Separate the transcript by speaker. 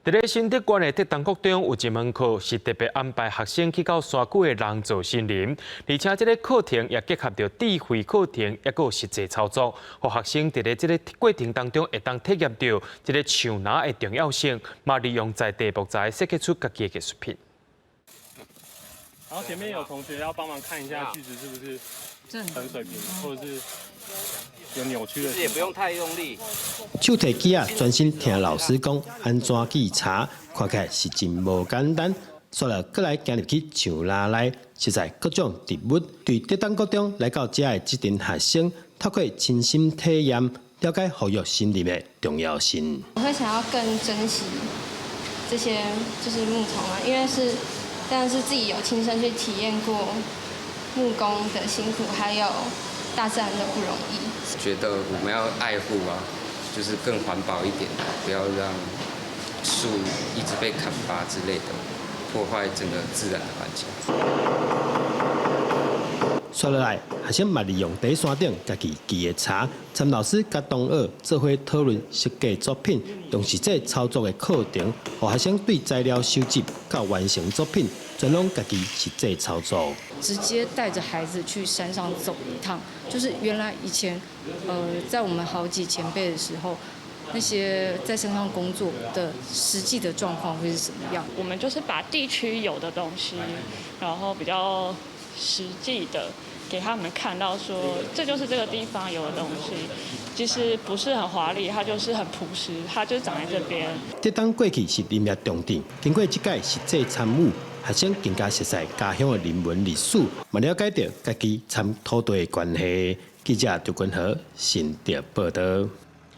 Speaker 1: 佇咧新竹縣的竹東國中有一門課是特別安排學生去到山區的人造森林，而且這個課程也結合著智慧課程，抑閣有實際操作，予學生佇咧這個過程當中會當體驗著這个樹林的重要性，嘛利用在地木材設計出家己的藝術品。
Speaker 2: 然後前面有同學要幫忙看一下句子是不是很水平，或者是有扭曲的。
Speaker 3: 也不用太用力。
Speaker 4: 手提機仔，專心聽老師講按怎記查，看起來是真無簡單。煞來閣來行入去樹林內，實在各種植物。對竹東國中來到遮的這陣學生，透過親身體驗，了解護育森林的重要性。
Speaker 5: 我會想要更珍惜這些就是木頭啊，因為是，但是自己有親身去體驗過木工的辛苦，還有大自然的不容易。
Speaker 6: 覺得我們要愛護啊，就是更環保一點，不要讓樹一直被砍伐之類的，破壞整個自然的環境。
Speaker 4: 煞落來，學生嘛利用佇山頂家己記的柴，參老師佮同學做伙討論設計作品，用實際操作的課程，予學生對材料收集到完成作品，全攏家己實際操作。
Speaker 7: 直接帶着孩子去山上走一趟，就是原來以前，在我們好幾前輩的時候，那些在山上工作的實際的狀況會是怎麼樣？
Speaker 8: 我們就是把地區有的東西，然後比較實際的給他們看到，說這就是這個地方有的東西，其實不是很華麗，它就是很樸實，它就長在這邊。
Speaker 4: 這當過去是林業重鎮，經過這屆實際參與，學生更加熟悉家鄉的人文歷史，嘛了解著家己參土地的關係。記者劉君和新竹報導。